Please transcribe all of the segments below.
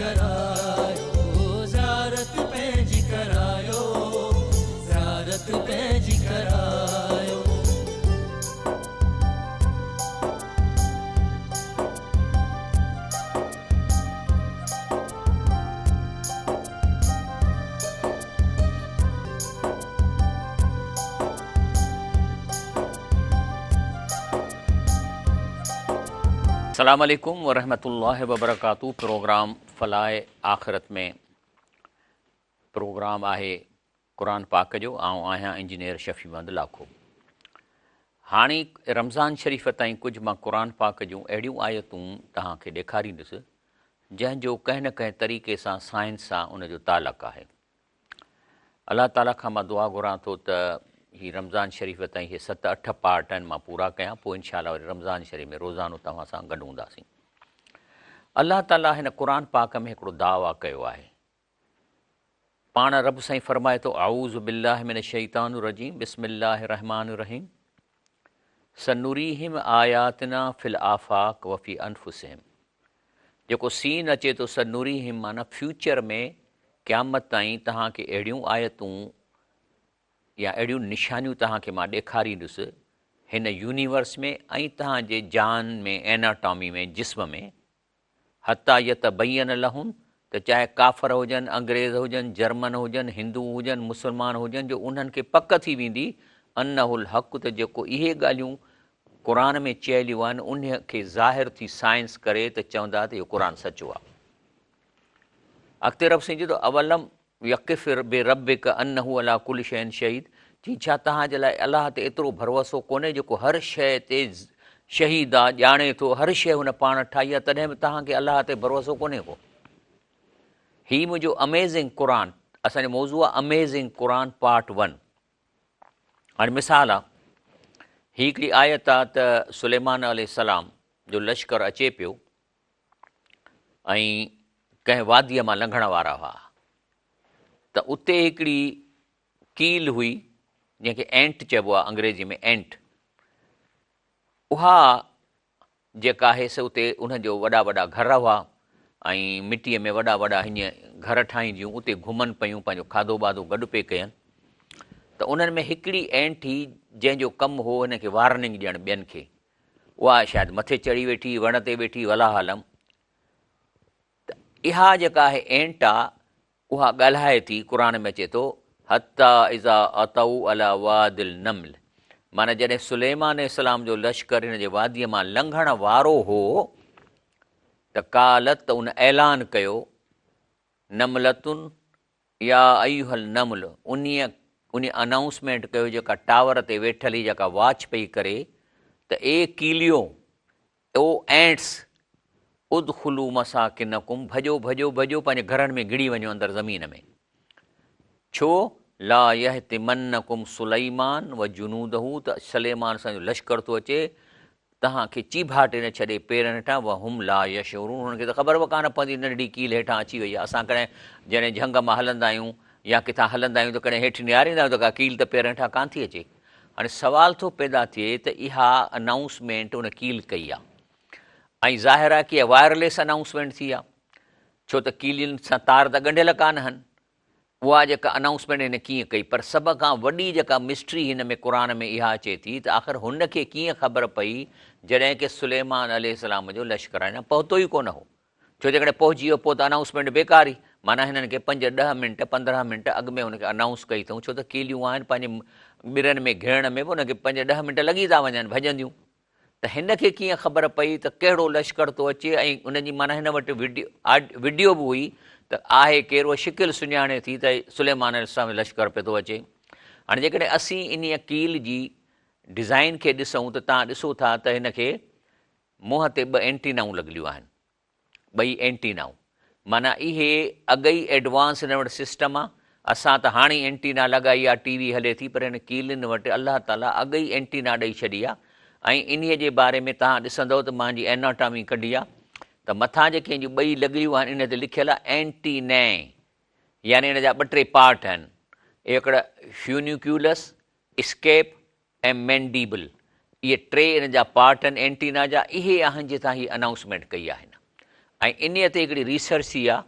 ڪرايو، زيارت پنهنجي ڪرايو، زيارت پنهنجي ڪرايو. السلام عليڪم ورحمة الله وبرڪاته پروگرام فلاح آخرت ۾ پروگرام آهي قرآن پاڪ جو آئون آهيان انجنيئر شفيع محمد لاکو هاڻي رمضان شريف تائين ڪجهه مان قرآن پاڪ جون اهڙيون آيتون توهان کي ڏيکاريندس جنهن جو ڪنهن نه ڪنهن طريقي سان سائنس سان ان جو تعلق آهي الله تعالي کان مان دعا گهران ٿو ته هي رمضان شريف تائين هي ست اٺ پارٽ آهن مان پورا ڪيان پوء انشاء الله وري رمضان شريف ۾ روزانو توهان سان گڏ هونداسين. الله تعالي هن قرآن پاڪ ۾ هڪڙو دعويٰ ڪيو آهي. پاڻ رب سائين فرمائي ٿو اعوذ بالله من الشيطان الرجيم بسم الله الرحمن الرحيم سنريهم آياتنا في الآفاق وفي انفسهم جيڪو سين اچي ٿو سنريهم معنيٰ فيوچر ۾ قيامت تائين توهان کي اهڙيون آيتون يا اهڙيون نشانيون توهان کي مان ڏيکاريندس هن يونيورس ۾ ۽ توهان جي جان ۾ ايناٽامي ۾ جسم ۾ حتيٰ يتبين لهم ته چاهي ڪافر هجن، انگريز هجن، جرمن هجن، هندو هجن، مسلمان هجن جو انهن کي پڪ ٿي ويندي انه الحق ته جيڪو اهي ڳالهيون قرآن ۾ چيليون آهن انهيء کي ظاهر ٿي سائنس ڪري ته چوندا ته اهو قرآن سچو آهي. اڳتي رب سائين چئي ٿو اولم يڪف بربڪ انه علي ڪل شيء شهيد چي ڇا توهان جي لاء الله تي ايترو ڀروسو ڪونهي جيڪو هر شيء تي شهيد آ ڄاڻي ٿو هر شيء هن پاڻ ٺاهي آ تڏهن به توهان کي الله تي ڀروسو ڪونهي ڪو. هي منهنجو اميزنگ قرآن اسان جو موضوع آ اميزنگ قرآن پارٽ ون. هاڻي مثال آ، هي هڪڙي آيت آ ته سليمان عليه السلام جو لشڪر اچي پيو ۽ ڪنهن واديء مان لنگهڻ وارا هئا ته اتي هڪڙي ڪيل هئي جنهن کي اينٽ چئبو آ انگريزي ۾ اينٽ اها جيڪا آهي سو اتي انهن جو وڏا وڏا گهر هئا ۽ مٽيء ۾ وڏا وڏا هيئن گهر ٺاهينديون اتي گهمن پيون پنهنجو کاڌو ٻاڌو گڏ پئي ڪين ته انهن ۾ هڪڙي اينٽ هئي جنهن جو ڪم هو هن کي وارننگ ڏيڻ ٻين کي اها شايد مٿي چڙهي ويٺي وڻ تي ويٺي والله اعلم ته اها جيڪا آهي اينٽ آ اها ڳالهائي ٿي، قرآن ۾ اچي ٿو، حتي اذا اتوا علي واد النمل معنيٰ جڏهن سليمان عليه السلام جو لشڪر هن جي واديء مان لنگهڻ وارو هو ته قالت ته ان اعلان ڪيو، نملة يا ايها النمل انهيء انهيء انائونسمينٽ ڪيو جيڪا ٽاور تي ويٺل هئي جيڪا واچ پئي ڪري ته اي ڪيليو! او اينٽس! ادخلوا مساڪنڪم ڀڄو ڀڄو ڀڄو پنهنجي گهرن ۾ گهڙي وڃو اندر زمين ۾. ڇو؟ لا يحطمنڪم سليمان وجنوده ته سليمان سان جو لشڪر ٿو اچي توهان کي چيڀاٽي نه ڇڏي پيرن هيٺان وهم لا يشعرون هنن کي ته خبر به ڪانه پوندي ننڍڙي ڪيل هيٺان اچي وئي آهي اسان ڪڏهن جڏهن جهنگ مان هلندا آهيون يا ڪٿان هلندا آهيون ته ڪڏهن هيٺ نهاريندا آهيون ته ڪا ڪيل ته پيرن هيٺان ڪانه ٿي اچي. هاڻي سوال ٿو پيدا ٿئي ته اها انائونسمينٽ ان ڪيل ڪئي آ ۽ ظاهر آ ڪي اها وائرليس انائونسمينٽ ٿي آ ڇو ته ڪيلين سان تار ته ڳنڍيل ڪانه هن اها جيڪا انائونسمينٽ هن ڪيئن ڪئي پر سڀ کان وڏي جيڪا مسٽري هن ۾ قرآن ۾ اها اچي ٿي ته آخر هن کي ڪيئن خبر پئي جڏهن ڪي سليمان عليه السلام جو لشڪر اڃا پهتو ئي ڪونه هو ڇو جيڪڏهن پهچي ويو پوء ته انائونسمينٽ بيڪار ئي، معنيٰ هنن کي پنج ڏهه منٽ 15 منٽ اڳ ۾ هن کي انائونس ڪئي اٿئون ڇو ته ڪيليون آهن پنهنجي ٻرن ۾ گهڙڻ ۾ به هن کي پنج ڏهه منٽ لڳي ٿا وڃن ڀڄنديون ته هن کي ڪيئن خبر پئي ته ڪهڙو لشڪر ٿو اچي ۽ ان جي معنيٰ هن وٽ وڊيو به هئي ته آهي ڪير اها شڪل سڃاڻي ٿي ته سليمان عليه السلام جو لشڪر پيو ٿو اچي هاڻي جيڪڏهن اسين انهيء ڪيل جي ڊزائين کي ڏسون ته توهان ڏسو ٿا ته هن کي منهن تي ٻه اينٽينائون لڳليون آهن، ٻئي اينٽينائون معنيٰ اهي اڳ ئي ايڊوانس هن وٽ سسٽم آ، اسان ته هاڻي اينٽينا لڳائي آ ٽي وي هلي ٿي پر هن ڪيلين وٽ الله تعاليٰ اڳ ئي اينٽينا ڏئي ڇڏي آ ۽ انهيء جي باري ۾ توهان ڏسندؤ ته مان جي ايناٽامي ڪڍي آ ته مٿان جيڪي هن جون ٻئي لڳليون آهن ان تي لکيل آ اينٽينئي يعني ان جا ٻه ٽي پارٽ آهن هڪڙا فيونيڪيولس، اسڪيپ ۽ مينڊيبل اهي ٽي ان جا پارٽ آهن اينٽينا جا اهي آهن جتان هي انائونسمينٽ ڪئي آهي هن ۽ انهيء تي هڪڙي ريسرچ ٿي آهي.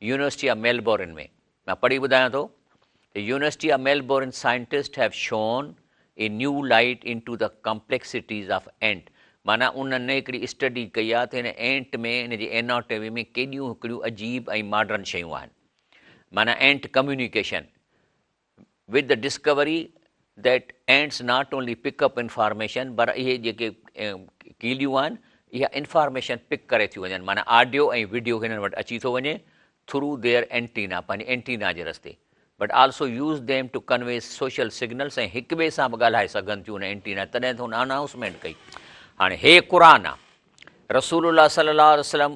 University of Melbourne ۾. مان پڙهي ٻڌايان ٿو ته university of Melbourne scientist have shone a new light into the complexities of ant معنيٰ انهن هڪڙي اسٽڊي ڪئي آهي ته هن اينٽ ۾ ان جي ايناٽومي ۾ ڪيڏيون هڪڙيون عجيب ۽ ماڊرن شيون آهن معنيٰ ant communication with the discovery that ants not only pick up information پر اهي جيڪي ڪيليون آهن اها انفارميشن پڪ ڪري ٿيون وڃن معنيٰ آڊيو ۽ وڊيو هنن وٽ اچي ٿو وڃي ٿرو their antenna پنهنجي اينٽينا جي رستي but also use them to convey social signals ۽ هڪ ٻئي سان به ڳالهائي سگهن ٿيون ان اينٽينا تڏهن ته هن انائونسمينٽ ڪئي هاڻي هي قرآن آ رسول الله صلي الله عليه وسلم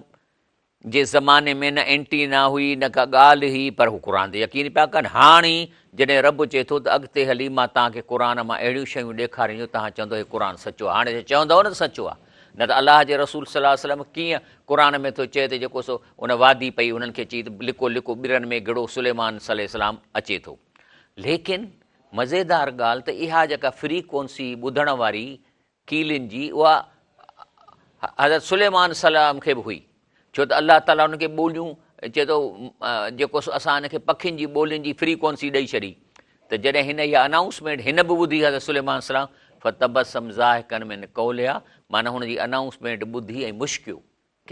جي زماني ۾ نه اينٽينا هئي نه ڪا ڳالهه هئي پر هو قرآن تي يقين پيا ڪن. هاڻ ئي جڏهن رب چئي ٿو ته اڳتي هلي مان توهان کي قرآن مان اهڙيون شيون ڏيکارين جو توهان چوندؤ هي قرآن سچو آهي. هاڻي ته چوندؤ نه ته سچو آهي. نه ته الله جي رسول صلي الله عليه وسلم ڪيئن قرآن ۾ ٿو چئي ته جيڪو سو ان وادي پئي انهن کي چئي ته لڪو لڪو ٻرن ۾ گهڙو سليمان صلي السلام اچي ٿو. ليڪن مزيدار ڳالهه ته اها جيڪا فريڪونسي ٻڌڻ واري ڪيلين جي اها حضرت سليمان السلام کي به هئي ڇو ته الله تعاليٰ ان کي ٻوليون چئي ٿو جيڪو سو اسان ان کي پکين جي ٻولين جي فريڪونسي ڏئي ڇڏي ته جڏهن هن اها انائونسمينٽ هن به ٻڌي حضرت سليمان السلام فتبسم ضاحڪا من قولها معنيٰ هن جي انائونسمينٽ ٻڌي ۽ مشڪيو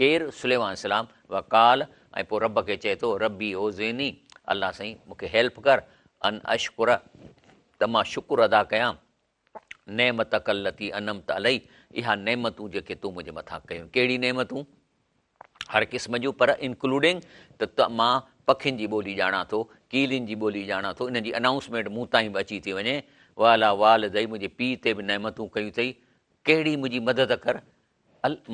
ڪير؟ سليمان السلام وقال ۽ پوء رب کي چئي ٿو ربي اوزعني الله سائين مون کي هيلپ ڪر ان اشڪر ته مان شڪر ادا ڪيان نعمتک التي انعمت علي، اها نعمتون جيڪي تو منهنجي مٿان ڪيون. ڪهڙي نعمتون؟ هر قسم جون پر انڪلوڊنگ ته مان پکين جي ٻولي ڄاڻان ٿو، ڪيلين جي ٻولي ڄاڻان ٿو، انهن جي انائونسمينٽ مون تائين به اچي ٿي وڃي. وعلي والدي، منهنجي پيء تي به نعمتون ڪيون اٿئي، ڪهڙي منهنجي مدد ڪر.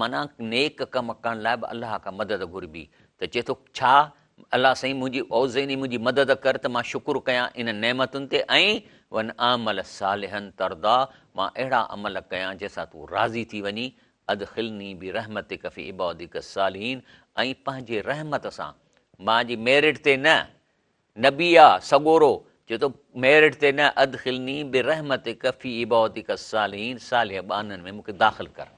معنيٰ نيڪ ڪم ڪرڻ لاء به الله کان مدد گهربي ته چئي ٿو ڇا الله سائين منهنجي اوزعني منهنجي مدد ڪر ته مان شڪر ڪيان انهن نعمتن تي ۽ وان اعمل صالحا ترضاه مان اهڙا عمل ڪيان جنهن سان تون راضي ٿي وڃين ادخلني برحمتک في عبادک الصالحين ۽ پنهنجي رحمت سان مان جي ميرٽ تي نه نبي آ سڳورو چئي ٿو ميرٽ تي نه ادخلني برحمتک في عبادک الصالحين صالح ٻانهن ۾ مون کي داخل ڪر.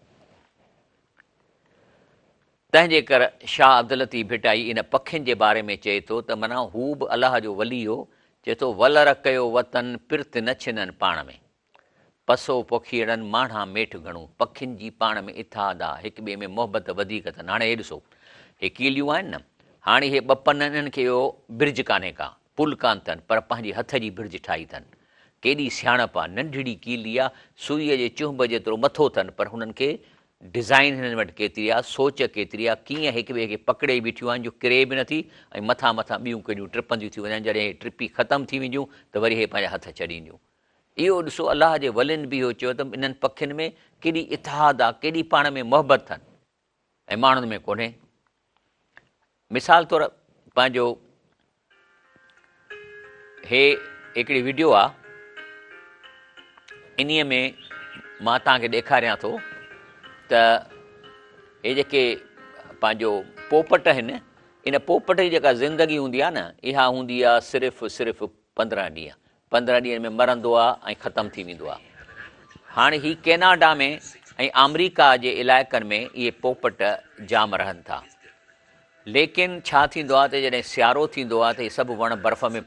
تنهن جي ڪر شاهه عبداللطيف ڀٽائي ان پکين جي باري ۾ چئي ٿو ته معنيٰ هو به الله جو ولي هو چئي ٿو ولر ڪيو وطن پرت نه ڇنن پاڻ ۾. پسو پکيئڙن ماڻها ميٺ گهڻو، پکين جي پاڻ ۾ اتحاد آ، هڪ ٻئي ۾ محبت وڌيڪ اٿن. هاڻي هي ڏسو، هي ڪيليون آهن نه، هاڻي هي ٻه پن انهن کي اهو برج ڪانهي ڪا، پل ڪانه اٿن، پر پنهنجي هٿ جي برج ٺاهي اٿن. ڪيڏي سياڻپ آ، ننڍڙي ڪيلي آ، سوئيء جي چهنب جيترو مٿو اٿن، پر هنن کي ڊزائين هنن وٽ ڪيتري آ، سوچ ڪيتري آ، ڪيئن هڪ ٻئي کي پڪڙي بيٺيون آهن جو ڪري به نٿي ۽ مٿان مٿان ٻيون ڪيڏيون ٽپنديون ٿيون وڃن، جڏهن هي ٽپي ختم ٿي وينديون ته وري هي پنهنجا هٿ ڇڏينديون. اهو ڏسو الله جي ولين به اهو چيو ته انهن پکين ۾ ڪيڏي اتحاد آ، ڪيڏي پاڻ ۾ محبت اٿن ۽ ماڻهن ۾ ڪونهي. مثال طور پنهنجو هي هڪڙي وڊيو آ، انهيء ۾ مان توهان کي ڏيکاريان ٿو ته هي جيڪي پنهنجو پوپٽ آهن، ان پوپٽ جي جيڪا زندگي هوندي آ نه، اها هوندي آ صرف صرف 15 ڏينهن. 15 ڏينهن ۾ مرندو آ ۽ ختم ٿي ويندو آ. هاڻي هي ڪيناڊا ۾ ۽ آمريڪا جي علائقن ۾ اهي پوپٽ جام رهن ٿا. ليڪن ڇا ٿيندو آ ته جڏهن سيارو ٿيندو آ ته هي سڀ وڻ برف ۾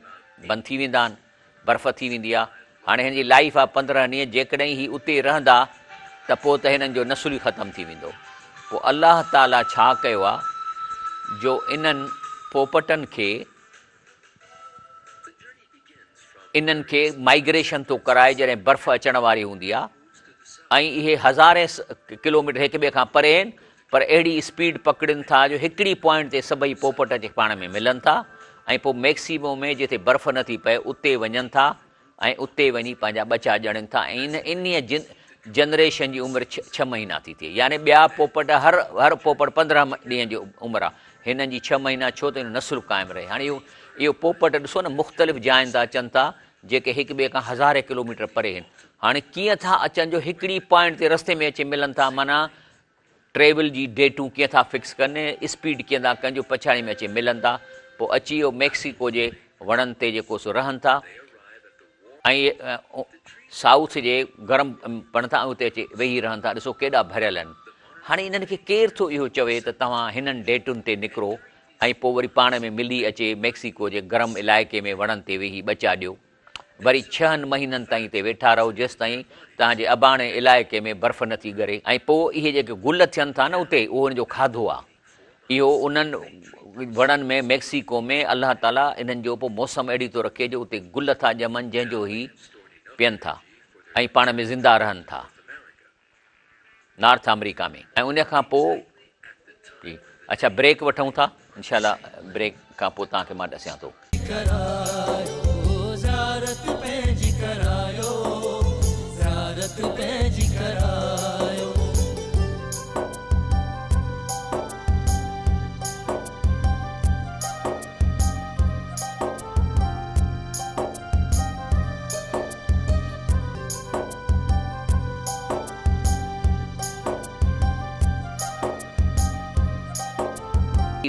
بند ٿي ويندا آهن، برف ٿي ويندي آ. هاڻي هن جي لائيف آ 15 ڏينهن جيڪڏهن هي اتي رهندا ته پوء ته هنن جو نسل ئي ختم ٿي ويندو. پوء الله تعاليٰ ڇا ڪيو آ جو انهن پوپٽن کي انهن کي مائگريشن ٿو ڪرائي جڏهن برف اچڻ واري هوندي آهي ۽ اهي هزارين ڪلوميٽر هڪ ٻئي کان پري آهن پر اهڙي اسپيڊ پڪڙين ٿا جو هڪڙي پوائنٽ تي سڀئي پوپٽ اچي پاڻ ۾ ملن ٿا ۽ پوء ميڪسيمو ۾ جتي برف نٿي پئي اتي وڃن ٿا ۽ اتي وڃي پنهنجا ٻچا ڄڻين ٿا ۽ ان انهيء جن جنريشن جي عمر ڇهه مهينا ٿي ٿئي يعني ٻيا پوپٽ هر هر پوپٽ 15 ڏينهن جي عمر آ هنن جي ڇهه مهينا ڇو ته نسل قائم رهي هاڻي اهو اهو پوپٽ ڏسو نه مختلف جاين تان اچن ٿا جيڪي هڪ ٻئي کان هزارين ڪلوميٽر پري آهن هاڻي ڪيئن ٿا اچن جو هڪڙي پوائنٽ تي رستي ۾ اچي ملن ٿا معنيٰ ٽريول جي ڊيٽون ڪيئن ٿا فڪس ڪن، اسپيڊ ڪيئن ٿا ڪن جو پڇاڙي ۾ اچي ملن ٿا، پوء اچي اهو ميڪسيڪو جي وڻن تي جيڪو سو رهن ٿا ۽ سائوٿ جي گرم پڻ ٿا ۽ اتي اچي ويهي رهن ٿا، ڏسو ڪيڏا ڀريل آهن. هاڻي انهن کي ڪير ٿو اهو چوي ته توهان هنن ڊيٽن تي نڪرو ۽ پوء وري پاڻ ۾ ملي اچي ميڪسيڪو جي گرم علائقي ۾ وڻن تي ويهي ٻچا ڏيو. وري ڇهن مهينن تائين اتي ويٺا رهو جيستائين توهان جي اباڻي علائقي ۾ برف نه ٿي ڳري ۽ پوء اهي جيڪي گل ٿين ٿا نه اتي اهو ان جو کاڌو آ. اهو انهن وڻن ۾ ميڪسيڪو ۾ الله تعالي انهن جو پوء موسم اهڙي ٿو رکي جو اتي گل ٿا ڄمن جنهن جو هي پين ٿا ۽ پاڻ ۾ زنده رهن ٿا. نارٿ آمريڪا ۾ ۽ ان کان پوء جي اڇا بريڪ وٺون ٿا انشاء الله بريڪ کان پوء توهان کي مان ڏسيان ٿو. ڪرايو زيارت پنهنجي ڪرايو زيارت پنهنجي ڪرايو.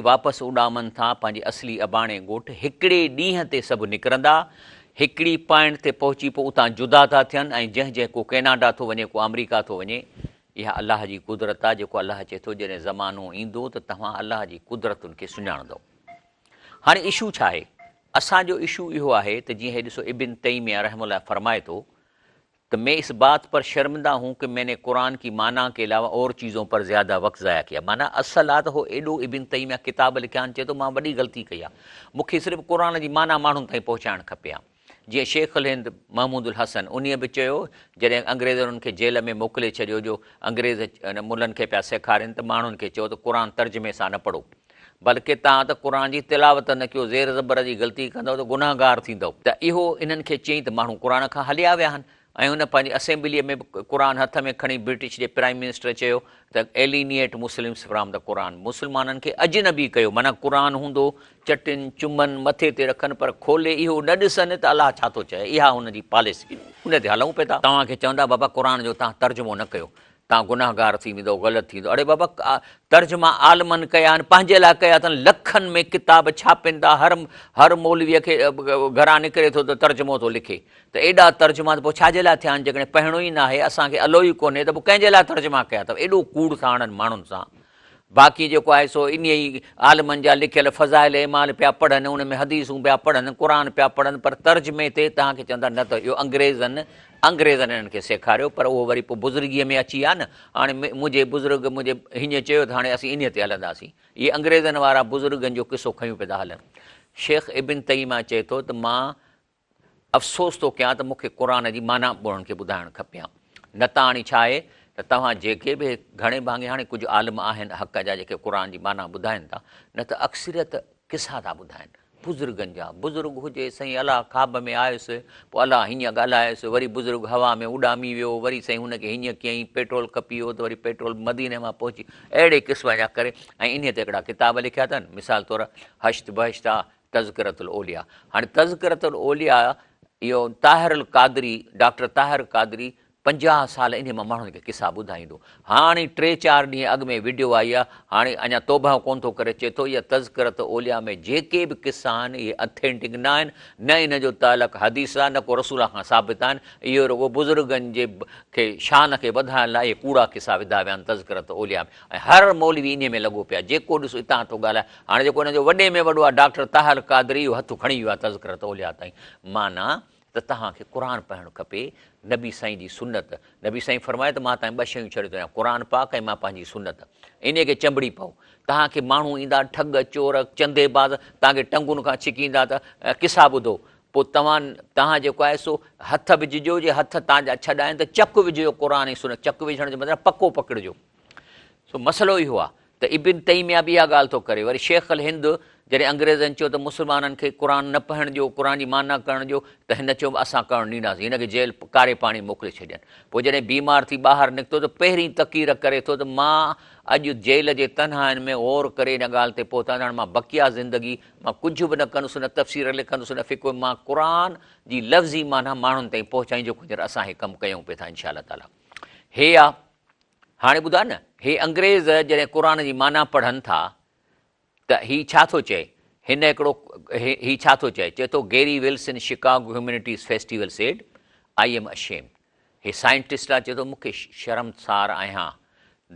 واپس اڏامن ٿا پنهنجي اصلي اباڻي ڳوٺ هڪڙي ڏينهن تي سڀ نڪرندا هڪڙي پوائنٽ تي پهچي پوء اتان جدا ٿا ٿين ۽ جنهن جنهن ڪو ڪيناڊا ٿو وڃي ڪو آمريڪا ٿو وڃي اها الله جي قدرت آ جيڪو الله چئي ٿو جڏهن زمانو ايندو ته توهان الله جي قدرتن کي سڃاڻندؤ هاڻي اشو ڇا آهي اسان جو اشو اهو آهي ته جيئن هي ڏسو ابن تيميه رحمه الله فرمائي ٿو ته مين اس بات پر شرمنده هون ڪه مين ني قرآن ڪي معنيٰ ڪي علاوه اور چيزون پر زياده وقت ضايع ڪيا معنيٰ اصل آ ته هو ايڏو ابن تيميه ڪتاب لکيا آهن چئي ٿو مان وڏي غلطي ڪئي آ مون کي صرف قرآن جي معنيٰ ماڻهن تائين پهچائڻ کپي ها جيئن شيخ الهند محمود الحسن انهيء به چيو جڏهن انگريزن ان کي جيل ۾ موڪلي ڇڏيو جو انگريز ملن کي پيا سيکارين ته ماڻهن کي چئو ته قرآن ترجمي سان نه پڙهو بلڪه توهان ته قرآن جي تلاوت نه ڪيو، زير زبر جي غلطي ڪندؤ ته گنهگار ٿيندؤ. ته اهو انهن کي چيائين ته ماڻهو قرآن کان هليا ويا آهن ۽ هن پنهنجي اسيمبليء ۾ به قرآن هٿ ۾ کڻي برٽش جي پرائيم منسٽر چيو ته Alienate Muslims from the Quran مسلمانن کي اجنبي ڪيو معنيٰ قرآن هوندو چٽن چمن مٿي تي رکن پر کولي اهو نه ڏسن ته الله ڇا ٿو چئي اها هن جي پاليسي ان تي هلون پئي ٿا. توهان کي چوندا بابا قرآن جو توهان ترجمو نه ڪيو توهان گنهگار ٿي ويندؤ، غلط ٿيندو. اڙي بابا ترجما عالمن ڪيا آهن، پنهنجي لاء ڪيا اٿن، لکن ۾ ڪتاب ڇاپين ٿا، هر هر مولويء کي گهران نڪري ٿو ته ترجمو ٿو لکي ته ايڏا ترجما ته پوء ڇا جي لاء ٿيا آهن، جيڪڏهن پڙهڻو ئي ناهي، اسان کي الو ئي ڪونهي ته پوء ڪنهن جي لاء ترجما ڪيا اٿو، ايڏو ڪوڙ ٿا هڻن ماڻهن سان. باقي جيڪو آهي سو انهيء ئي عالمن جا لکيل فضائل اعمال پيا پڙهن، ان ۾ حديثون پيا پڙهن، قرآن پيا پڙهن، پر ترجمي تي توهان کي چوندا نه ته اهو انگريزن انگريزن انهن کي سيکاريو، پر اهو وري پوء بزرگيء ۾ اچي ويا نه، هاڻي منهنجي بزرگ منهنجي هيئن چيو ته هاڻي اسين انهيء تي هلنداسين. اهي انگريزن وارا بزرگن جو قصو کنيون پيا ٿا هلن. شيخ ابن تيميه چئي ٿو ته مان افسوس ٿو ڪيان ته مون کي قرآن جي معنيٰ به انهن کي ٻڌائڻ کپي ها. نه ته هاڻي ڇا آهي ته توهان جيڪي به گهڻي ڀاڱي هاڻي ڪجهه عالم آهن حق جا جيڪي قرآن جي معنيٰ ٻڌائن ٿا نه ته اڪثريت قصا ٿا ٻڌائن بزرگن جا بزرگ هجي سائين الله خواب ۾ آيس پوء الله هيئن ڳالهايس وري بزرگ هوا ۾ اڏامي ويو وري سائين هن کي هيئن ڪيائين پيٽرول کپي ويو ته وري پيٽرول مديني مان پهچي اهڙي قسم جا ڪري ۽ انهيء تي هڪڙا ڪتاب لکيا اٿن مثال طور هشت بهشت آ تذڪرة الاولياء، هاڻي تذڪرة الاولياء اهو طاهر القادري، ڊاڪٽر طاهر قادري 50 سال انهي مان ماڻهن کي قصا ٻڌائيندو. هاڻي ٽي چار ڏينهن اڳ ۾ وڊيو آئي آهي، هاڻي اڃا توبهه ڪونه ٿو ڪري، چئي ٿو اها تذڪرة اولياء ۾ جيڪي به قصا آهن اهي اٿينٽڪ نه آهن، نه انهن جو تعلق حديث سان نه ڪو رسول الله کان ثابت آهن، اهي رڳو بزرگن جي کي شان کي وڌائڻ لاء اهي ڪوڙا قصا وڌا ويا آهن تذڪرة اولياء ۾. ۽ هر مولوي انهي ۾ لڳو پيو آهي، جيڪو ڏس اتان ٿو ڳالهائي. هاڻي جيڪو ان جو وڏي ۾ وڏو آهي ڊاڪٽر طاهر قادري اهو هٿ کڻي ويو آهي تذڪرة اولياء تائين. معنيٰ ته توهان کي قرآن پڙهڻ کپي، نبي سائين جي سنت. نبي سائين فرمايو ته مان توهان کي ٻه شيون ڇڏي ٿو وڃان، قرآن پاڪ ۽ مان پنهنجي سنت. انهي کي چنبڙي پئو. توهان کي ماڻهو ايندا ٺڳ، چور، چندي باز توهان کي ٽنگن کان ڇڪيندا ته قصا ٻڌو. پوء توهان توهان جيڪو آهي سو هٿ وجهجو، جي هٿ توهان جا ڇڏائين ته چڪ وجهجو قرآن ۽ سنت. چڪ وجهڻ جو مطلب پڪو پڪڙجو. سو مسئلو اهو آهي ته ابن تيميه به اها ڳالهه ٿو ڪري، وري شيخ الهند جڏهن انگريزن چيو ته مسلمانن کي قرآن نه پڙهڻ ڏيو، قرآن جي معنيٰ ڪرڻ ڏيو ته هن چيو اسان ڪرڻ ڏينداسين، هن کي جيل ڪاري پاڻي موڪلي ڇڏين. پوء جڏهن بيمار ٿي ٻاهر نڪتو ته پهرين تقرير ڪري ٿو ته مان اڄ جيل جي تنهائين ۾ غور ڪري ان ڳالهه تي پهتو آهيان ته هاڻي مان بقيه زندگي مان ڪجهه به نه ڪندس، نه تفسير لکندس نه فقه، مان قرآن جي لفظي معنيٰ ماڻهن تائين پهچائين جيڪو هينئر اسان هي ڪم ڪيون پئي ٿا انشاء الله تعاليٰ. هي آ. هاڻي ٻڌاء نه، هي انگريز جڏهن قرآن جي معنيٰ پڙهن ٿا ته هي ڇا ٿو چئي؟ هن هڪڙو هي ڇا ٿو چئي؟ چئي ٿو Gary Wilson Chicago humanities festival said, I am ashamed. He scientist آ، چئي ٿو مون کي شرمسار آهيان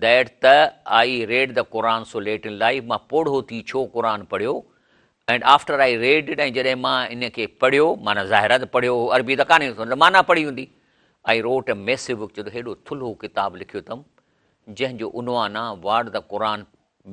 That ته I read the Quran so late in life مان پوڙهو ٿي ڇو قرآن پڙهيو and after I read it ۽ جڏهن مان ان کي پڙهيو معنيٰ ظاهر آهي ته پڙهيو هو عربي ته ڪانه هوندي معنيٰ پڙهي هوندي I wrote a massive book چئي ٿو هيڏو ٿلهو ڪتاب لکيو اٿم جنهن جو عنوان آهي واٽ the Quran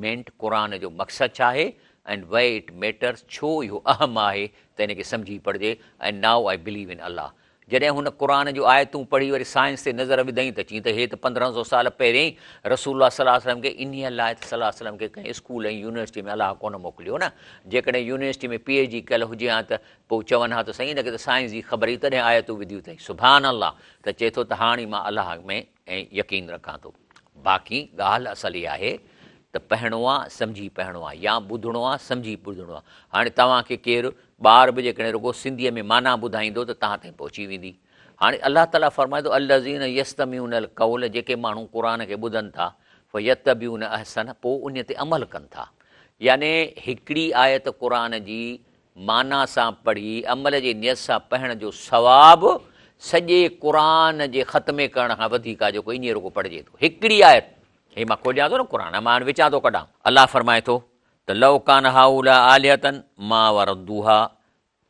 مينٽ قرآن جو مقصد ڇا آهي اينڊ وئي it matters ڇو اهو اهم آهي ته ان کي سمجهي پڙهجي and now I believe in Allah جڏهن هن قرآن جون آيتون پڙهي وري سائنس تي نظر وڌائين ته چيائين ته هي ته 15 سو سال پهرين رسول الله صلي الله عليه وسلم کي انهيء لاء ته صلي الله عليه وسلم کي ڪنهن اسڪول ۽ يونيورسٽي ۾ الله ڪونه موڪليو نه جيڪڏهن يونيورسٽي ۾ پي ايڇ ڊي ڪيل هجي ها ته پوء چون ها ته سائين هن کي ته سائنس جي خبر هئي تڏهن آيتون وڌيون اٿئي سبحان الله ته چئي ٿو ته هاڻي مان الله ۾ يقين رکان ٿو. باقي ڳالهه اصل اها آهي ته پڙهڻو آ سمجهي پڙهڻو آ يا ٻڌڻو آ سمجهي ٻڌڻو آ. هاڻي توهان کي ڪير ٻار به جيڪڏهن رڳو سنڌيء ۾ معنيٰ ٻڌائيندو ته توهان تائين پهچي ويندي. هاڻي الله تعاليٰ فرمائي ٿو الذين يستمعون القول جيڪي ماڻهو قرآن کي ٻڌن ٿا فيتبعون احسنه پوء انهي تي عمل ڪن ٿا. يعني هڪڙي آيت قرآن جي معنيٰ سان پڙهي عمل جي نيت سان پڙهڻ جو ثواب سڄي قرآن جي ختمي ڪرڻ کان وڌيڪ آهي جيڪو ائين رڳو پڙهجي ٿو. هڪڙي آيت هي مان کوليان ٿو نه قرآن مان هاڻي وچان ٿو ڪڍان. الله فرمائي ٿو ته لو ڪان هؤلاء آلهة ما وردوها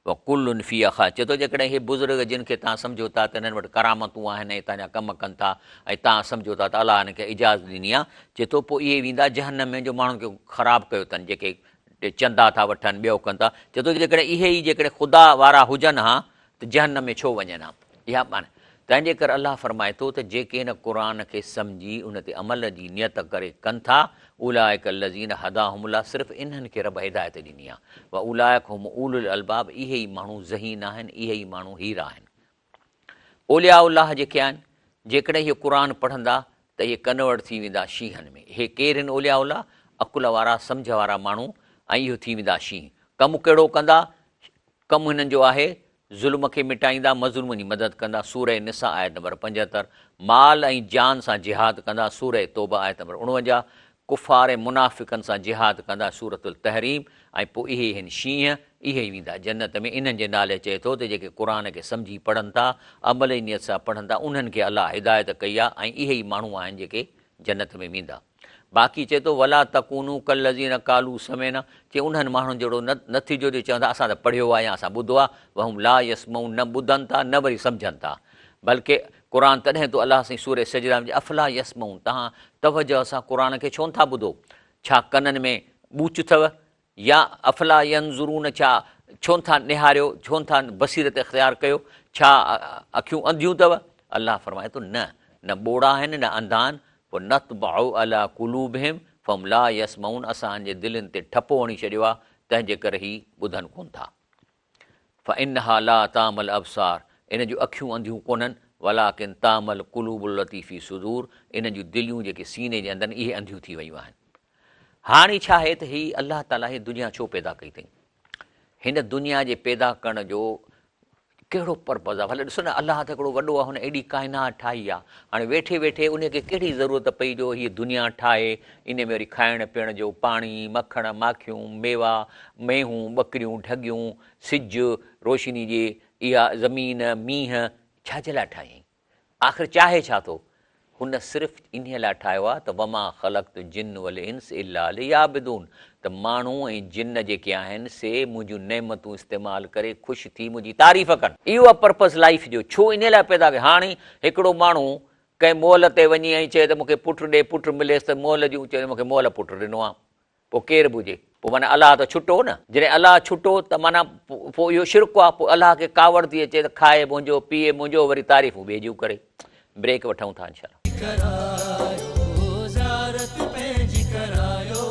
وڪل فيها خالدون چئي ٿو جيڪڏهن هي بزرگ جن کي توهان سمجهو ٿا ته انهن وٽ ڪرامتون آهن ۽ توهان جا ڪم ڪن ٿا ۽ توهان سمجهو ٿا ته الله انهن کي اجازت ڏني آهي چئي ٿو پوء اهي ويندا جهنم ۾ جو ماڻهن کي خراب ڪيو اٿن جيڪي چندا ٿا وٺن ٻيو ڪن ٿا، چئي ٿو جيڪڏهن اهي ئي جيڪڏهن خدا وارا هجن ها ته جهنم ۾ ڇو وڃن ها؟ اها معنيٰ. تنهن جي ڪري الله فرمائي ٿو ته جيڪي هن قرآن کي سمجهي ان تي عمل جي نيت ڪري ڪن ٿا، اولئک الذين هداهم الله صرف انهن کي رب هدايت ڏني آهي، واولئک هم اولو الالباب اهي ئي ماڻهو ذهين آهن، اهي ئي ماڻهو هيرا آهن. اولياء الله جيڪي آهن، جيڪڏهن اهي قرآن پڙهندا ته اهي ڪنورٽ ٿي ويندا شينهن ۾. اهي ڪير آهن اولياء الله؟ عقل وارا، سمجهه وارا ماڻهو ۽ اهو ٿي ويندا شينهن. ڪم ڪهڙو ڪندا؟ ڪم هنن جو آهي، ظلم کي مٽائيندا، مظلومن جي مدد ڪندا، سورة نساء آيت نمبر 75، مال ۽ جان سان جهاد ڪندا، سورة توبه آيت نمبر 49، ڪفار ۽ منافقن سان جهاد ڪندا، سورة التحريم، ۽ پوء اهي هن شينهن، اهي ئي ويندا جنت ۾، انهن جي نالي چئي ٿو ته جيڪي قرآن کي سمجهي پڙهن ٿا، عمل جي نيت سان پڙهن ٿا، انهن کي الله هدايت ڪئي آهي ۽ اهي ئي ماڻهو آهن جيڪي جنت ۾ ويندا. باقي چئي ٿو ولا تڪونوا ڪالذين قالوا سمعنا چي انهن ماڻهن جهڙو نه نه ٿجو جو چون ٿا اسان ته پڙهيو آهي يا اسان ٻڌو آهي وهم لا يسمعون نه ٻڌن ٿا نه وري سمجهن ٿا بلڪه قرآن تڏهن ٿو الله سائين سورة سجده ۾ چئي افلا يسمعون توهان توجه سان قرآن کي ڇو نٿا ٻڌو ڇا ڪنن ۾ ٻوچ اٿو يا افلا ينظرون ڇا ڇو نٿا نهاريو ڇو نٿا بصيرت اختيار ڪيو ڇا اکيون انڌيون اٿو الله فرمائي ٿو نه نه ٻوڙا آهن نه انڌا آهن پوء نطبع علي قلوبهم فهم لا يسمعون اسان هن جي دلين تي ٺپو هڻي ڇڏيو آهي تنهن جي ڪري هي ٻڌن ڪونه ٿا. فانها لا تعمي الابصار ان جون اکيون انڌيون ڪونهن ولڪن تعمي القلوب التي في الصدور انهن جون دليون جيڪي سيني جي اندر آهن اهي انڌيون ٿي ويون آهن. هاڻي ڇا آهي ته هي الله تعالي هي دنيا ڇو پيدا ڪئي اٿئي؟ هن دنيا جي پيدا ڪرڻ جو ڪهڙو پرپز آهي؟ ڀلا ڏسو نه الله ته هڪڙو وڏو آهي هن ايڏي ڪائنات ٺاهي آهي هاڻي ويٺي ويٺي ان کي ڪهڙي ضرورت پئي جو هيء دنيا ٺاهي ان ۾ وري کائڻ پيئڻ جو پاڻي، مکڻ، ماکيون، ميوا، مينهون، ٻڪريون، ڍڳيون، سج، روشني جي اها زمين، مينهن ڇا جي لاء ٺاهيائين؟ آخر چاهي ڇا ٿو؟ هن صرف انهيء لاء ٺاهيو آهي ته وما خلقت الجن والانس الا ليعبدون ته ماڻهو ۽ جن جيڪي آهن سي منهنجون نعمتون استعمال ڪري خوش ٿي منهنجي تعريف ڪن. اهو آهي پرپز لائيف جو، ڇو انهيء لاء پيدا ڪيو؟ هاڻي هڪڙو ماڻهو ڪنهن مئل تي وڃي ۽ چئي ته مون کي پٽ ڏي، پٽ مليس ته مئل جون چئي مون کي مئل پٽ ڏنو آهي. پوء ڪير به هجي پوء معنيٰ الله ته ڇٽو نه. جڏهن الله ڇٽو ته معنيٰ پوء اهو شرڪ آهي پوء الله کي ڪاوڙ ٿي اچي ته کائي منهنجو پيئي منهنجو وري تعريفون ٻئي جون ڪري. بريڪ وٺون ٿا انشاء الله. ڪرايو زيارت پنهنجي ڪرايو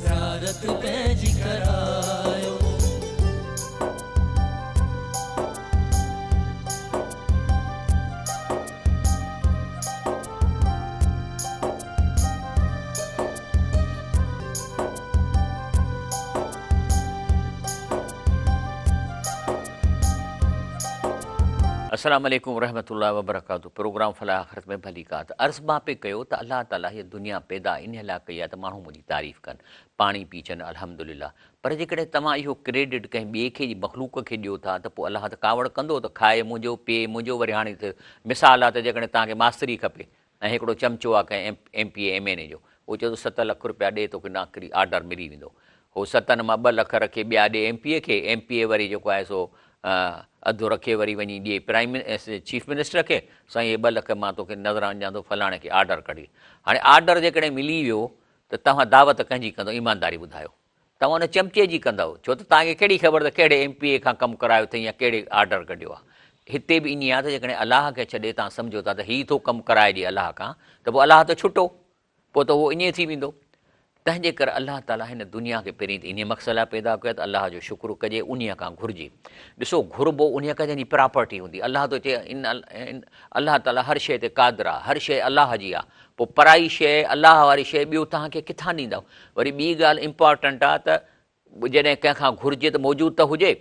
زيارت پنهنجي ڪرايو. السلام عليڪم ورحمة الله وبرڪاته پروگرام فلاح آخرت ۾ ڀليڪار ته عرض مان پئي ڪيو ته الله تعالي هي دنيا پيدا انهي لاء ڪئي آهي ته ماڻهو منهنجي تعريف ڪن پاڻي پي چون الحمدلله پر جيڪڏهن توهان اهو ڪريڊٽ ڪنهن ٻئي کي جي مخلوق کي ڏيو ٿا ته پوء الله ته ڪاوڙ ڪندو ته کائي منهنجو پيئي منهنجو وري هاڻي مثال آهي ته جيڪڏهن توهان کي ماستري کپي ۽ هڪڙو چمچو آ ڪنهن M P A M N A جو اهو چئي ٿو ست لک روپيا ڏي توکي نوڪري آرڊر ملي ويندو. هو ستن مان ٻه لک رکي ٻيا ڏي ايم پي اي کي، ايم پي اي وري جيڪو آهي سو اڌ رکي وري وڃي ڏي پرائم چيف منسٽر کي، سائين هي ٻه لک مان توکي نذرانو ڏيان ٿو فلاڻي کي آرڊر ڪڍي. هاڻي آرڊر جيڪڏهن ملي ويو ته توهان دعوت ڪنهن جي ڪندؤ ايمانداري ٻڌايو. توهان ان چمچي جي ڪندؤ ڇو ته توهان کي ڪهڙي خبر ته ڪهڙي ايم پي اي کان ڪم ڪرايو اٿئي يا ڪهڙي آرڊر ڪڍيو آهي. هتي به ائين آهي ته جيڪڏهن الله کي ڇڏي توهان سمجهو ٿا ته هي ٿو ڪم ڪرائي ڏي الله کان ته پوء الله ته ڇٽو. پوء ته اهو ائين ٿي ويندو. تنهن جي ڪري الله تعاليٰ هن دنيا کي پهرين ته انهيء مقصد لاء پيدا ڪيو ته الله جو شڪر ڪجي، انهيء کان گهرجي. ڏسو گهربو انهيء کان جنهن جي پراپرٽي هوندي. الله ٿو چئي ان الله تعاليٰ هر شيء تي قادر آهي، هر شيء الله جي آهي. پوء پرائي شيء، الله واري شيء ٻيو توهان کي ڪٿان ڏيندؤ؟ وري ٻي ڳالهه امپارٽنٽ آهي ته جڏهن ڪنهن کان گهرجي ته موجود ته هجي،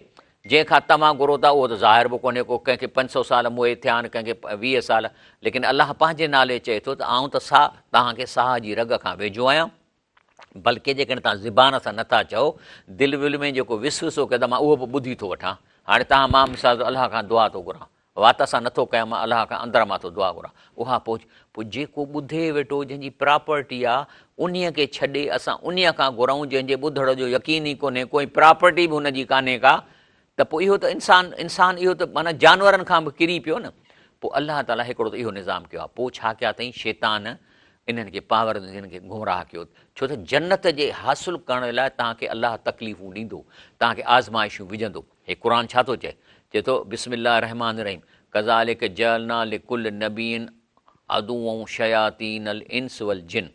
جنهن کان توهان گهرو ٿا اهو ته ظاهر به ڪونهي ڪو، ڪنهن کي 500 سال موئي ٿيا آهن، ڪنهن کي 20 سال، ليڪن الله پنهنجي نالي چئي ٿو ته آئون ته ساهه توهان کي ساهه جي رڳ کان ويجهو آهيان، بلڪه جيڪڏهن توهان زبان سان نٿا چئو، دل ول ۾ جيڪو وسوسو ڪيو ته مان اهو به ٻڌي ٿو وٺان. هاڻي توهان مان مثال طور الله کان دعا ٿو گهران، وات سان نٿو ڪيان مان الله کان اندر مان ٿو دعا گهران اها پهچ پوء جيڪو ٻڌي ويٺو جنهن جي پراپرٽي آ انهي کي ڇڏي اسان انهي کان گهرئون جنهن جي ٻڌڻ جو يقين ئي ڪونهي ڪوئي پراپرٽي به هن جي ڪانهي ڪا ته پوء اهو ته انسان انسان اهو ته معنيٰ جانورن کان به ڪري پيو نه پوء الله تعالي هڪڙو ته اهو نظام ڪيو آ پوء ڇا ڪيا اٿئي شيطان انهن کي پاور ڏني انهن کي گمراهه ڪيو ڇو ته جنت جي حاصل ڪرڻ لاء توهان کي الله تڪليفون ڏيندو توهان کي آزمائشون وجهندو هي قرآن ڇا ٿو چئي؟ چئي ٿو، بسم الله الرحمٰن الرحيم ڪذالڪ جعلنا لڪل نبي عدوا شياطين الانس والجن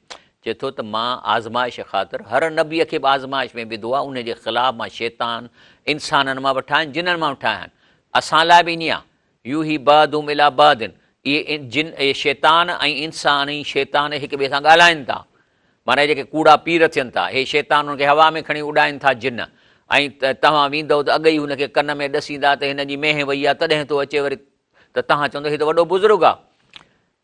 چئي ٿو ته مان آزمائش خاطر هر نبي کي به آزمائش ۾ وڌو آهي ان جي خلاف مان شيطان انسانن مان به ٺاهيا آهن جنن مان به ٺاهيا آهن اسان لاء به ائين آهي يوحي بعضهم الي بعض اهي جن اهي شيطان ۽ انسان ۽ شيطان هڪ ٻئي سان ڳالهائن ٿا معنيٰ جيڪي ڪوڙا پير ٿين ٿا، اهي شيطان انهن کي هوا ۾ کڻي اڏائين ٿا جن، ۽ توهان ويندؤ ته اڳ ئي هن کي ڪن ۾ ڏسيندا ته هن جي مينهن وئي آهي تڏهن ٿو اچي وري ته توهان چوندؤ هي ته وڏو بزرگ آهي.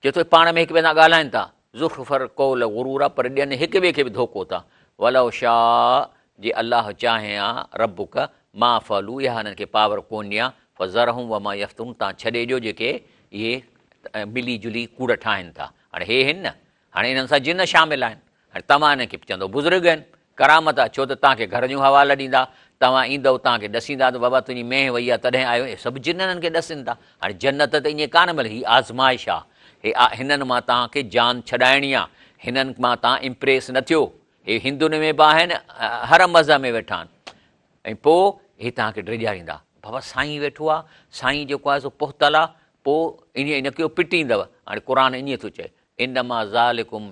چئي ٿو پاڻ ۾ هڪ ٻئي سان ڳالهائين ٿا. زخرف القول غرورا پر ڏين هڪ ٻئي کي به ڌوڪو ٿا. ولو شاء جي الله چاهي ها ربک ما فعلوا اها هنن کي پاور ڪونهي ها فذرهم وما يفترون توهان ڇڏي ڏيو جيڪي اهي ملي جلي ڪوڙ ٺاهين ٿا. هاڻي هي هن نه هاڻي انهن سان جن شامل آهن. هاڻي توهان انهن کي چوندؤ بزرگ آهن، ڪرامت آهي، ڇو ته توهان کي گهر جون حوالا ڏيندا، توهان ايندؤ توهان کي ڏسيندا ته بابا تنهنجي مينهن وئي آهي تڏهن آيو، اهي سڀ جن انهن کي ڏسين ٿا. هاڻي جنت ته ائين ڪانه ملي، هي آزمائش آهي، هي هنن مان توهان کي جان ڇڏائڻي آهي، هنن مان توهان امپريس نه ٿيو، هي هندن ۾ به آهن، هر مذهب ۾ ويٺا آهن ۽ پوء هي توهان کي ڊيڄاريندا، بابا سائين ويٺو آهي، سائين جيڪو آهي سو پهتل آهي، پوء ائين نه ڪيو پٽيندؤ، هاڻي قرآن ائين ٿو چئي. انما ذالڪم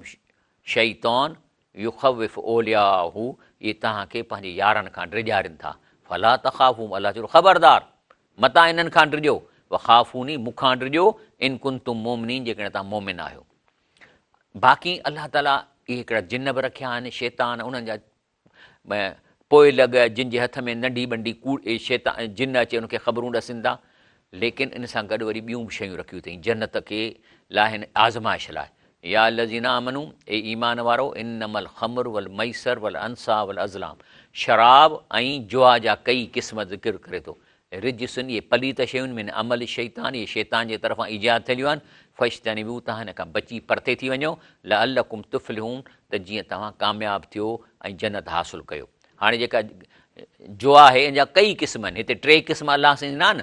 شيطان يخوف اولياءه اهي توهان کي پنهنجي يارن کان ڊيڄارين ٿا فلا تخافوهم الله چيو خبردار متان انهن کان ڊڄو وخافوني مون کان ڊڄو ان ڪنتم مؤمنين جيڪڏهن توهان مؤمن آهيو باقي الله تعالي اهي هڪڙا جن به رکيا آهن شيطان انهن جا پوئلڳ جن جي هٿ ۾ ننڍي ٻنڍي ڪوڙ شيطان جن اچي ان کي خبرون ڏسين ٿا ليڪن ان سان گڏ وري ٻيون به شيون رکيون اٿئي جنت کي لاء هن آزمائش لاء يا الذين آمنو اي ايمان وارو انما الخمر والميسر والانصاب والازلام شراب ۽ جوا جا ڪئي قسم ذڪر ڪري ٿو رجس اهي پليت شيون من عمل الشيطان اهي شيطان جي طرفان ايجاد ٿيليون آهن، فاجتنبوه توهان هن کان بچي پرتي ٿي وڃو، لعلڪم تفلحون ته جيئن توهان ڪامياب ٿيو ۽ جنت حاصل ڪيو. هاڻي جيڪا جوا آهي ان جا ڪئي قسم آهن، هتي ٽي قسم الله سائين ڏنا آهن،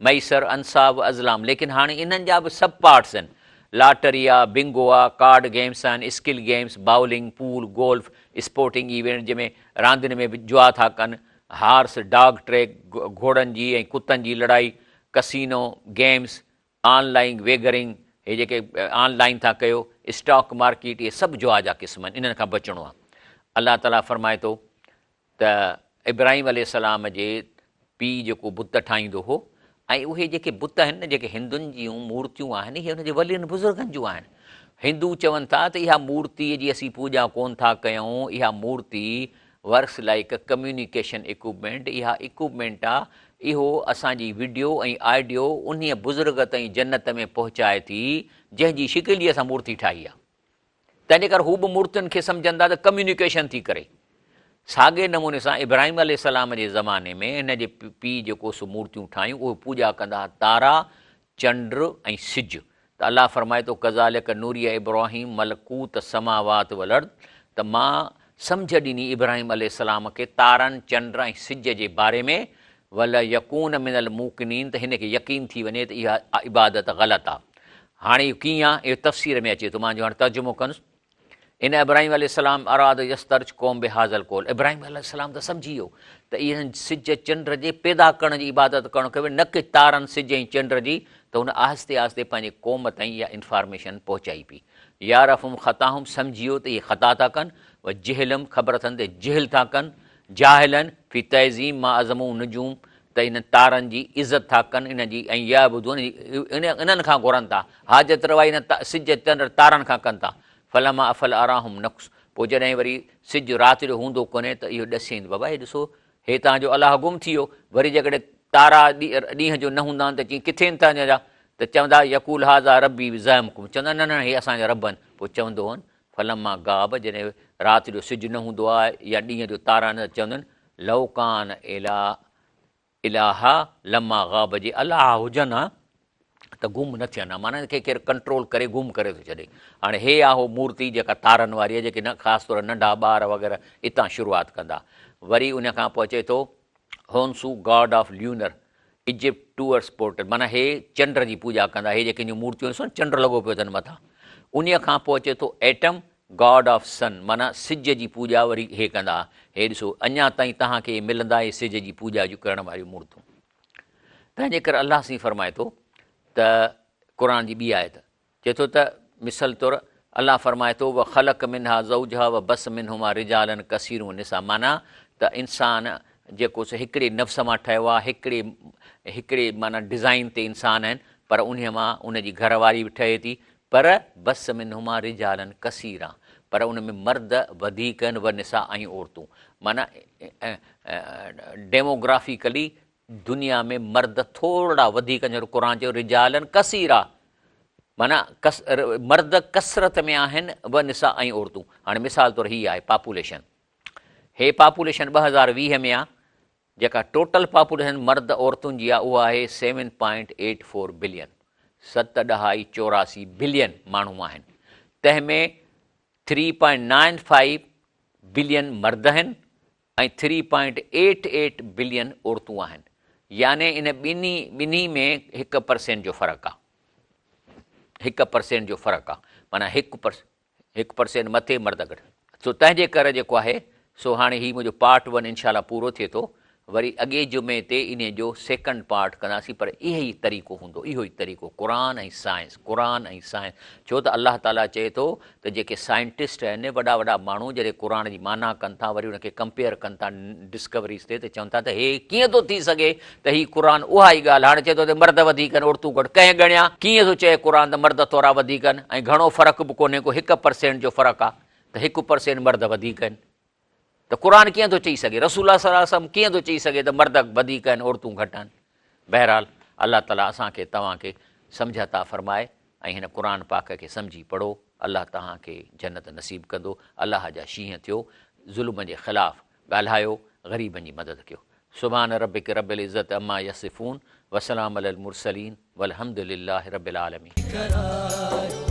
ميسر، انصاب، ازلام، ليڪن هاڻي انهن جا به سب پارٽس آهن، لاٽري آ، بنگو آ، ڪارڊ گيمس آهن، skill games, bowling, pool, golf, sporting event جنهن ۾ راندين ۾ به جوا ٿا ڪن، هارس ڊاگ ٽريڪ، گهوڙن جي ۽ ڪتن جي لڙائي، ڪسينو گيمز، آن لائين ويگرنگ، هي جيڪي آن لائين ٿا ڪيو، اسٽاڪ مارڪيٽ، اهي سڀ جوا جا قسم آهن، انهن کان بچڻو آهي. الله تعاليٰ فرمائي ٿو ته ابراهيم عليه السلام جي پيء جيڪو بت ٺاهيندو هو ۽ اهي جيڪي بت آهن نه جيڪي هندن جون مورتيون آهن اهي ان جي ولين بزرگن جون آهن. هندو چون ٿا ته اها مورتي جي اسين پوڄا ڪونه ٿا ڪيون، اها مورتي ورڪس لائيڪ ڪميونيڪيشن اڪوپمينٽ، اها اڪوپمينٽ آ، اهو اسان جي وڊيو ۽ آڊيو انهيء بزرگ تائين جنت ۾ پهچائي ٿي، جنهن جي شڪل جي اسان مورتي ٺاهي آ. تنهنجي ڪري هو به مورتين کي سمجهن ٿا ته ڪميونيڪيشن ٿي ڪري. ساڳئي نموني سان ابراهيم عليه السلام جي زماني ۾ هن جي پيء جيڪو سو مورتيون ٺاهيون، اهي پوڄا ڪندا ها تارا، چنڊ ۽ سج. ته الله فرمائي ٿو ڪذالڪ نوري ابراهيم ملڪوت السماوات والارض ته مان سمجهه ڏني ابراهيم عليه السلام کي تارن، چنڊ ۽ سج جي باري ۾ وليڪون من الموقنين ته هن کي يقين ٿي وڃي ته اها عبادت غلط آ. هاڻي اهو ڪيئن آ اهو تفسير ۾ اچي ٿو مان جو هاڻي ترجمو ڪندس. ان ابراهيم عليه السلام اراد يسترج قوم بهذا القول ابراهيم عليه السلام ته سمجهي ويو ته انهن سج چنڊ جي پيدا ڪرڻ جي عبادت ڪرڻ کپي نه ڪي تارن سج ۽ چنڊ جي ته هن آهستي آهستي پنهنجي قوم تائين اها انفارميشن پهچائي پئي يعرفهم خطاهم سمجهي ويو ته اهي خطا ٿا ڪن و جهلهم خبر اٿن ته جهل ٿا ڪن جاهلن في تعظيم ما عظمو نجوم ته انهن تارن جي عزت ٿا ڪن انهن جي ۽ يعبدون انهن کان گهرن ٿا حاجت روائي انهن سج چنڊ تارن کان ڪن ٿا فلما افل اراهم نقص پوء جڏهن وري سج رات جو هوندو ڪونهي ته اهو ڏسين ته بابا هي ڏسو هي توهان جو الله گم ٿي ويو وري جيڪڏهن تارا ڏينهن جو نه هوندا آهن ته چئين ڪٿي آهن توهان جا ته چوندا يقول هذا ربي بزعمڪم چوندا نه نه هي اسان جا رب آهن پوء چوندو هن فلما غاب جڏهن رات جو سج نه هوندو آهي يا ڏينهن جو تارا نه چوندا آهن لو ڪان الا الاها لما غاب جي الله هجن ها ته گم نه ٿين ها معنيٰ کي ڪير ڪنٽرول ڪري گم ڪري ٿو ڇڏي هاڻي هي آهو مورتي جيڪا تارن واري آهي جيڪي نه خاص طور ننڍا ٻار وغيره اتان شروعات ڪندا وري ان کان پوء اچي ٿو Khonsu god of lunar Egypt tours portal معنيٰ هي چنڊ جي پوڄا ڪندا هي جيڪي مورتيون ڏسو چنڊ لڳو پيو اٿن مٿان ان کان پوء اچي ٿو ايٽم گاڊ آف سن معنيٰ سج جي پوڄا وري هي ڪندا ها. هي ڏسو اڃا تائين توهان کي ملندا اهي سج جي پوڄا جون ڪرڻ واريون مورتون. تنهن جي ڪري الله سائين فرمائي ٿو ته قرآن جي ٻي آيت چئي ٿو ته مثال طور الله فرمائي ٿو وخلق منها زوجها وبث منهما رجالا ڪثيرا ونساء معنيٰ ته انسان جيڪو سو هڪڙي نفس مان ٺهيو آهي هڪڙي هڪڙي معنيٰ ڊزائين تي انسان آهن پر انهي مان ان جي گهر واري به ٺهي ٿي پر بث منهما رجالا ڪثيرا پر ان ۾ مرد وڌيڪ آهن ونساء ۽ عورتون معنيٰ ڊيموگرافيڪلي دنيا ۾ مرد ٿورڙا وڌيڪ آهن جهڙو قرآن چيو رجالا ڪثيرا معنيٰ مرد ڪثرت ۾ آهن ونساء ۽ عورتون هاڻي مثال طور هي آهي پاپوليشن هي پاپوليشن 2020 ۾ آهي جيڪا ٽوٽل پاپوليشن مرد عورتن جي آهي اها آهي seven point eight four billion, ست ڏهائي 84 بلين، ماڻهو آهن تنهن ۾ three point nine five billion مرد آهن ۽ three point eight eight billion عورتون آهن يعني ان ٻنهي ٻنهي ۾ هڪ پرسينٽ جو فرق آهي هڪ پرسينٽ جو فرق آهي معنيٰ هڪ پرسينٽ هڪ پرسينٽ مٿي مرد گهٽ. سو تنهن جي ڪري جيڪو آهي سو هاڻي هي منهنجو پارٽ ون انشاء الله پورو ٿئي ٿو وري اڳي جمعي تي انهي جو سيڪنڊ پارٽ ڪنداسين پر اهي ئي طريقو هوندو اهو ئي طريقو قرآن ۽ سائنس قرآن ۽ سائنس ڇو ته الله تعالي چئي ٿو ته جيڪي سائنٽسٽ آهن وڏا وڏا ماڻهو جڏهن قرآن جي معنيٰ ڪن ٿا وري ان کي ڪمپيئر ڪن ٿا ڊسڪوريز تي ته چون ٿا ته هي ڪيئن ٿو ٿي سگهي ته هي قرآن اها ئي ڳالهه هاڻي چئي ٿو ته مرد وڌيڪ آهن عورتون گهٽ ڪنهن ڳڻيا؟ ڪيئن ٿو چئي قرآن ته مرد ٿورا وڌيڪ آهن ۽ گهڻو فرق به ڪونهي ڪو 1% جو فرق آهي ته 1% مرد وڌيڪ آهن ته قرآن ڪيئن ٿو چئي سگهي رسول الله صلي الله عليه وسلم ڪيئن ٿو چئي سگهي ته مرد وڌيڪ آهن عورتون گهٽ آهن بهرحال الله تعالي اسان کي توهان کي سمجهه عطا فرمائي ۽ هن قرآن پاڪ کي سمجهي پڙهو الله توهان کي جنت نصيب ڪندو الله جا شينهن ٿيو ظلم جي خلاف ڳالهايو غريبن جي مدد ڪيو سبحان ربک رب العزت عما يصفون وسلام علي المرسلين والحمد لله رب العالمين. ڪرايو.